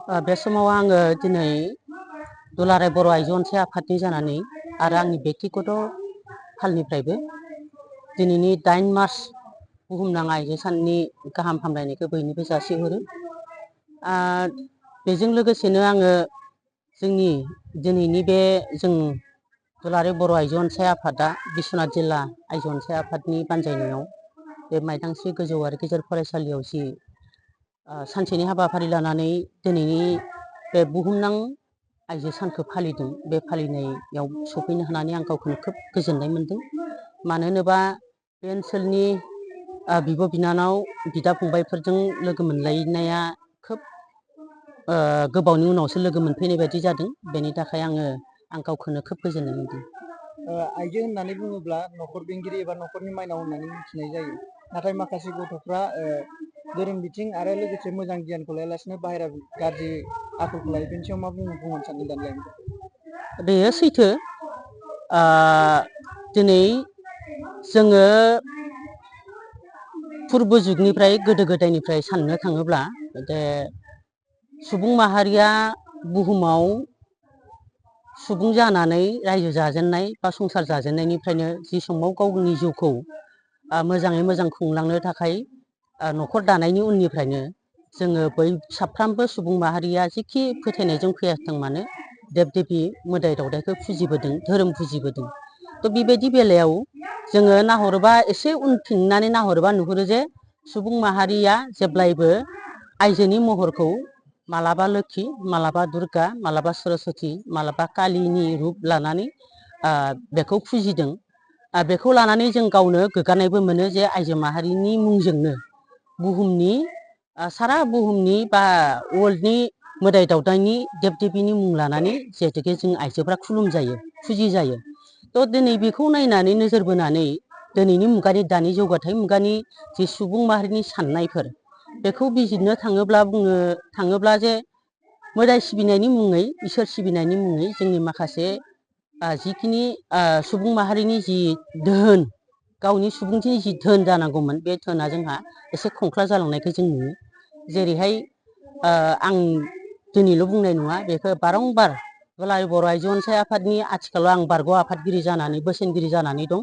बे समाव आङो दिनै दुलाराय बर' आइजो अनसाय आफादनि जानानै आरो आंनि बेक्तिगत फालनिफ्रायबो दिनैनि 8 मार्च बुहुमनां आइजो साननि गाहाम हामलायनायखौ बयनिबो जासिहरो। बेजों लोगोसेनो आङो जोंनि दिनैनि बे जों दुलाराय बर' आइजो अनसाय आफादा बिश्वनाथ जिल्ला आइजो अनसाय आफादनि बानजायनायाव बे माइदांस्रि गोजौ आरो गेजेर फरायसालियाव जि सानसेनि हाबाफारि लानानै दिनैनि बे बुहुमनां आइजो सानखौ फालिदों। बे फालिनायाव सफैनो हानानै आं गावखौनो खोब गोजोननाय मोनदों। मानो होनोबा बे ओनसोलनि बिब' बिनानाव बिदा फंबायफोरजों लोगो मोनलायनाया खोब गोबावनि उनावसो लोगो मोनफैनाय बायदि जादों। बेनि थाखाय आं गावखौनो खोब गोजोननाय मोनदों। आइजो होननानै बुङोब्ला न'खर बेंगिरि एबा न'खरनि माइनाव होननानै मिथिनाय जायो। नाथाय माखासे गथ'फ्रा धोरोम बिथिं आरो लोगोसे मोजां गियानखौ लायालासिनो बाहेरा गाज्रि आखलखौ लायो। बेनि सायाव मा बुंनो सानदों दानि लाइमोनफोरखौ? बेयो सैथो। दिनै जोङो पुर्ब जुगनिफ्राय गोदो गोदायनिफ्राय साननो थाङोब्ला जे सुबुं माहारिया बुहुमाव सुबुं जानानै रायजो जाजेननाय बा संसार जाजेननायनिफ्रायनो जि समाव गावनि जिउखौ मोजाङै मोजां खुंलांनो थाखाय न'खर दानायनि उननिफ्रायनो जोङो बै साफ्रोमबो सुबुं माहारिया जिखि फोथायनायजों फैयाथों मानो देब देबि मोदाय दावदायखौ फुजिबोदों, धोरोम फुजिबोदों। थ' बेबायदि बेलायाव जोङो नाहरोबा एसे उनफिननानै नाहरोबा नुहुरो जे सुबुं माहारिया जेब्लायबो आइजोनि महरखौ मालाबा लोखि, मालाबा दुर्गा, मालाबा सरस्वती, मालाबा कालिनि रुप लानानै बेखौ फुजिदों। बेखौ लानानै जों गावनो गोग्गानायबो मोनो जे आइजो माहारिनि मुंजोंनो बुहुमनि सारा बुहुमनि बा वर्ल्डनि मोदाय दावदायनि देब देबिनि मुं लानानै जिहेथुके जों आइजोफ्रा खुलुम जायो, फुजि जायो। थ' दिनै बेखौ नायनानै नोजोर बोनानै दिनैनि मुगानि दानि जौगाथाय मुगानि जि सुबुं माहारिनि साननायफोर बेखौ बिजिरनो थाङोब्ला बुंनो थाङोब्ला जे मोदाय सिबिनायनि मुङै, इसोर सिबिनायनि मुङै जोंनि माखासे जिखिनि सुबुं माहारिनि जि धोन, गावनि सुबुंथिनि जि धोन जानांगौमोन बे धोना जोंहा एसे खंख्ला जालांनायखौ जों नुयो। जेरैहाय आं दिनैल' बुंनाय नङा, बेखौ बारंबार दुलाराय बर' आइजो अनसाय आफादनि आथिखालाव आं बारग' आफादगिरि जानानै बोसोनगिरि जानानै दं।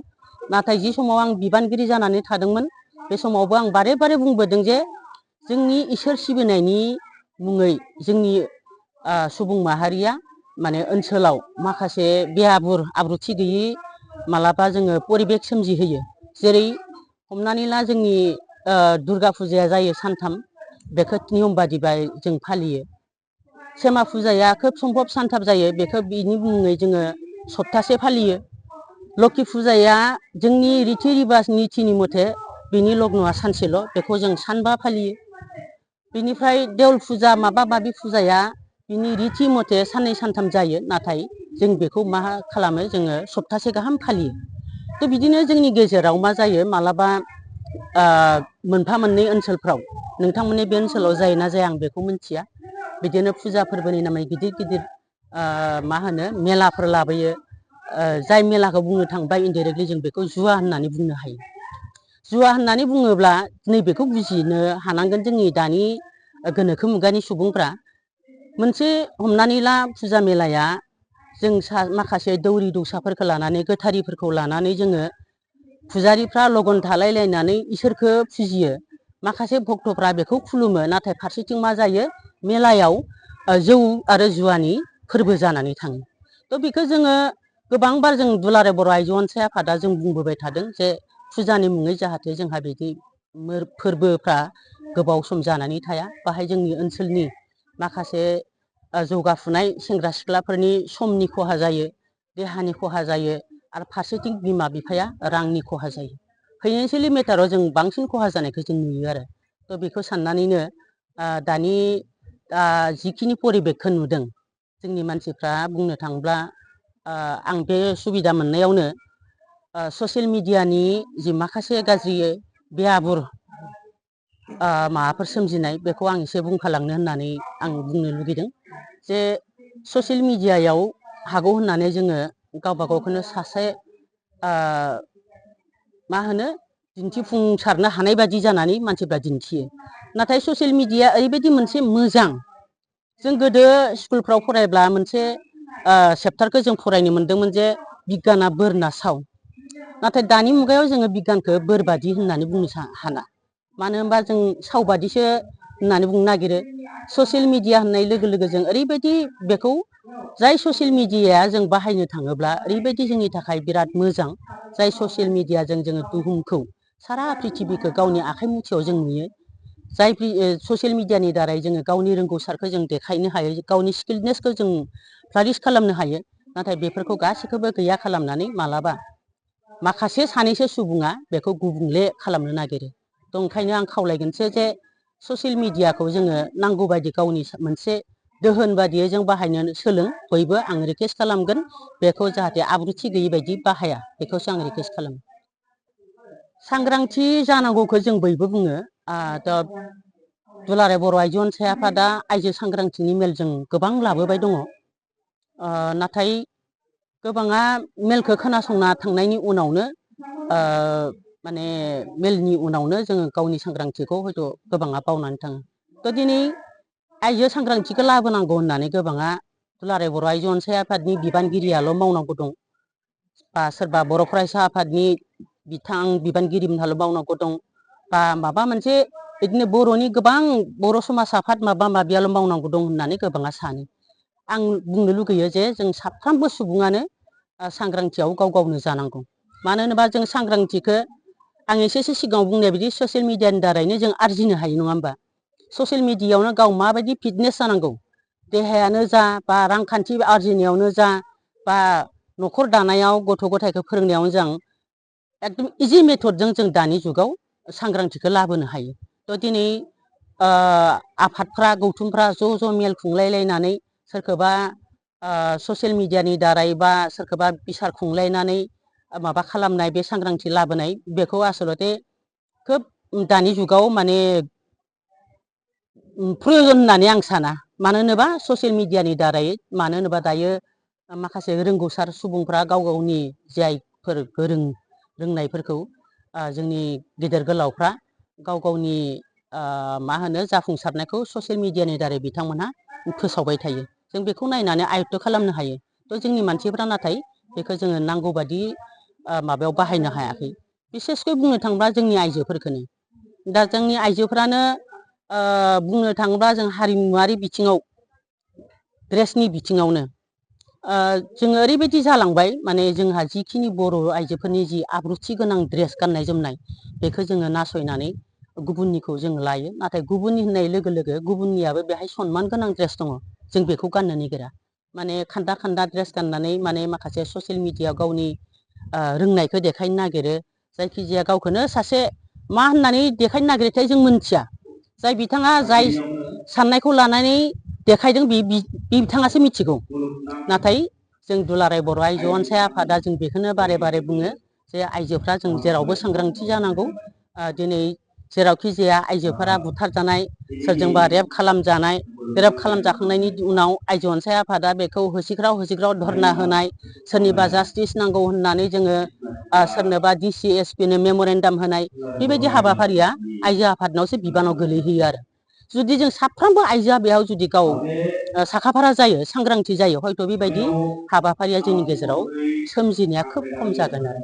नाथाय जि समाव आं बिबानगिरि जानानै थादोंमोन बे समावबो आं बारे बारे बुंबोदों जे जोंनि इसोर सिबिनायनि मुङै जोंनि सुबुं माहारिया माने ओनसोलाव माखासे बेआबुर आब्रुथि गैयै मालाबा जोङो परिबेक सोमजिहोयो। जेरै हमनानै ला जोंनि दुर्गा फुजाया जायो सानथाम, बेखौ नियम बादिबाय जों फालियो। सेमा फुजाया खोब सम्भब सानथाम जायो, बेखौ बिनि मुङै जोङो सप्तासे फालियो। लोखि फुजाया जोंनि रिति रिबाज नितिनि मथे बिनि लग्न'आ सानसेल', बेखौ जों सानबा फालियो। बिनिफ्राय देवल फुजा माबा माबि फुजाया बिनि रिति मथे साननै सानथाम जायो, नाथाय जों बेखौ मा खालामो जोङो सप्तासे गाहाम फालियो। थ' बिदिनो जोंनि गेजेराव मा जायो मालाबा मोनफा मोननै ओनसोलफ्राव, नोंथांमोननि बे ओनसोलाव जायो ना जाया आं बेखौ मिथिया, बिदिनो फुजा फोरबोनि नामै गिदिर गिदिर मा होनो मेलाफोर लाबोयो। जाय मेलाखौ बुंनो थाङोबा इनडाइरेक्टलि जों बेखौ जुवा होननानै बुंनो हायो। जुवा होननानै बुङोब्ला नैबेखौ बुजिनो हानांगोन जोंनि दानि गोनोखो मुगानि सुबुंफ्रा। मोनसे हमनानै ला फुजा मेलाया जों माखासे दौरि दौसाफोरखौ लानानै, गोथारिफोरखौ लानानै जोङो फुजारिफ्रा लगन थालायलायनानै इसोरखौ फुजियो। माखासे भक्तफ्रा बेखौ खुलुमो, नाथाय फारसेथिं मा जायो मेलायाव जौ आरो जुवानि फोरबो जानानै थाङो। थ' बेखौ जोङो गोबांबार जों दुलाराय बर' आइजो अनसाय आफादा जों बुंबोबाय थादों जे फुजानि मुङै जाहाथे जोंहा बिदि फोरबोफ्रा गोबाव सम जानानै थाया। बाहाय जोंनि ओनसोलनि माखासे जौगाफुनाय सेंग्रा सिख्लाफोरनि समनि खहा जायो, देहानि खहा जायो, आरो फारसेथिं बिमा बिफाया रांनि खहा जायो। फाइनान्सियेलि मेटाराव जों बांसिन खहा जानायखौ जों नुयो आरो। थ' बेखौ साननानैनो दानि जिखिनि परिबेकखौ नुदों जोंनि मानसिफ्रा बुंनो थाङोब्ला आं बे सुबिदा मोननायावनो ससियेल मिडियानि जि माखासे गाज्रि बेआबुर माबाफोर सोमजिनाय बेखौ आं एसे बुंफालांनो होननानै आं बुंनो लुगैदों जे ससियेल मिडियायाव हागौ होननानै जोङो गावबा गावखौनो सासे मा होनो दिन्थिफुंसारनो हानाय बादि जानानै मानसिफ्रा दिन्थियो। नाथाय ससियेल मिडिया ओरैबायदि मोनसे मोजां जों गोदो स्कुलफ्राव फरायब्ला मोनसे चेप्टारखौ जों फरायनो मोन्दोंमोन जे बिगियाना बोरना साव। नाथाय दानि मुगायाव जोङो बिगियानखौ बोरबादि होननानै बुंनो हाना। मानो होनबा जों सावबादिसो होननानै बुंनो नागिरो। ससियेल मिडिया होननाय लोगो लोगो जों ओरैबायदि बेखौ जाय ससियेल मिडियाया जों बाहायनो थाङोब्ला ओरैबायदि जोंनि थाखाय बिराद मोजां। जाय ससियेल मिडियाजों जोङो बुहुमखौ सारा प्रिथिबिखौ गावनि आखाइ मुथियाव जों नुयो। जाय ससियेल मिडियानि दारै जोङो गावनि रोंगौसारखौ जों देखायनो हायो, गावनि स्किलनेसखौ जों फ्लारिस खालामनो हायो। नाथाय बेफोरखौ गासैखौबो गैया खालामनानै मालाबा माखासे सानैसो सुबुङा बेखौ गुबुंले खालामनो नागिरो। थ' ओंखायनो आं खावलायगोनसो जे ससियेल मिडियाखौ जोङो नांगौ बायदि गावनि मोनसे दोहोन बादियै जों बाहायनो सोलों। बयबो आं रिकुवेस्ट खालामगोन बेखौ जाहाथे आब्रुथि गैयि बायदि बाहाया, बेखौसो आं रिकुवेस्ट खालामो। सांग्रांथि जानांगौखौ जों बयबो बुङो। दुलाराय बर' आइजो अनसाय आफादा आइजो सांग्रांथिनि मेल जों गोबां लाबोबाय दङ। नाथाय गोबाङा मेलखौ खोनासंना थांनायनि उनावनो माने मेलनि उनावनो जोङो गावनि सांग्रांथिखौ हयथ' गोबाङा बावनानै थाङो। थ' दिनै आइजो सांग्रांथिखौ लाबोनांगौ होननानै गोबाङा दुलाराय बर' आइजो अनसाय आफादनि बिबानगिरियाल' मावनांगौ दं, बा सोरबा बर' फरायसा आफादनि बिबानगिरि मोनहाल' मावनांगौ दं, बा माबा मोनसे बिदिनो बर'नि गोबां बर' समाज आफाद माबा माबियाल' मावनांगौ दं होननानै गोबाङा सानो। आं बुंनो लुगैयो जे जों साफ्रोमबो सुबुङानो सांग्रांथियाव गाव गावनो जानांगौ। मानो होनोबा जों सांग्रांथिखौ आं एसेसो सिगाङाव बुंनाय बायदि ससियेल मिडियानि दारैनो जों आरजिनो हायो, नङा होमबा? ससियेल मिडियायावनो गाव माबायदि फिटनेस जानांगौ, देहायानो जा बा रांखान्थि आरजिनायावनो जा बा न'खर दानायाव गथ' गथायखौ फोरोंनायावनो जों एकदम इजि मेथडजों जों दानि जुगाव सांग्रांथिखौ लाबोनो हायो। थ' दिनै आफादफ्रा गौथुमफ्रा ज' मेल खुंलायलायनानै सोरखौबा ससियेल मिडियानि दारै बा सोरखौबा बिसार खुंलायनानै माबा खालामनाय, बे सांग्रांथि लाबोनाय बेखौ आसलथे खोब दानि जुगाव माने प्रयजन होननानै आं साना। मानो होनोबा ससियेल मिडियानि दारै, मानो होनोबा दायो माखासे रोंगौसार सुबुंफ्रा गाव गावनि जायफोर गोरों रोंनायफोरखौ जोंनि गेदेर गोलावफ्रा गाव गावनि मा होनो जाफुंसारनायखौ ससियेल मिडियानि दारै बिथांमोनहा फोसावबाय थायो। जों बेखौ नायनानै आयत्त खालामनो हायो। थ' जोंनि मानसिफ्रा नाथाय बेखौ जोङो नांगौ बादि माबायाव बाहायनो हायाखै। बिसेसकै बुंनो थाङोब्ला जोंनि आइजोफोरखौनो, दा जोंनि आइजोफ्रानो बुंनो थाङोब्ला जों हारिमुवारि बिथिङाव ड्रेसनि बिथिङावनो जोङो ओरैबायदि जालांबाय, माने जोंहा जिखिनि बर' आइजोफोरनि जि आब्रुथि गोनां ड्रेस गाननाय जोमनाय बेखौ जोङो नासयनानै गुबुननिखौ जों लायो। नाथाय गुबुननि होननाय लोगो लोगो गुबुननियाबो बेहाय सनमान गोनां ड्रेस दङ, जों बेखौ गाननो नागिरा। माने खान्दा खान्दा ड्रेस गाननानै माने माखासे ससियेल मिडियायाव गावनि रोंनायखौ देखायनो नागिरो। जायखिजाया गावखौनो सासे मा होननानै देखायनो नागिरथाय जों मोनथिया। जाय बिथाङा जाय साननायखौ लानानै देखायदों बे बिथाङासो मिथिगौ। नाथाय जों दुलाराय बर' आइजो अनसाय आफादा जों बेखौनो बारे बारे बुङो जे आइजोफ्रा जों जेरावबो सांग्रांथि जानांगौ। दिनै जेरावखि जाया आइजोफोरा बुथारजानाय, सोरजोंबा रेप खालामजानाय, रेप खालामजाखांनायनि उनाव आइजो अनसाय आफादा बेखौ होसिख्राव होसिख्राव धरना होनाय, सोरनिबा जास्टिस नांगौ होननानै जोङो सोरनोबा डिसि एसपिनो मेम'रेन्डाम होनाय, बेबायदि हाबाफारिया आइजो आफादनावसो बिबानाव गोलैहैयो आरो। जुदि जों साफ्रोमबो आइजोआ बेयाव जुदि गाव साखाफारा जायो, सांग्रांथि जायो, हयथ' बेबायदि हाबाफारिया जोंनि गेजेराव सोमजिनाया खोब खम जागोन आरो।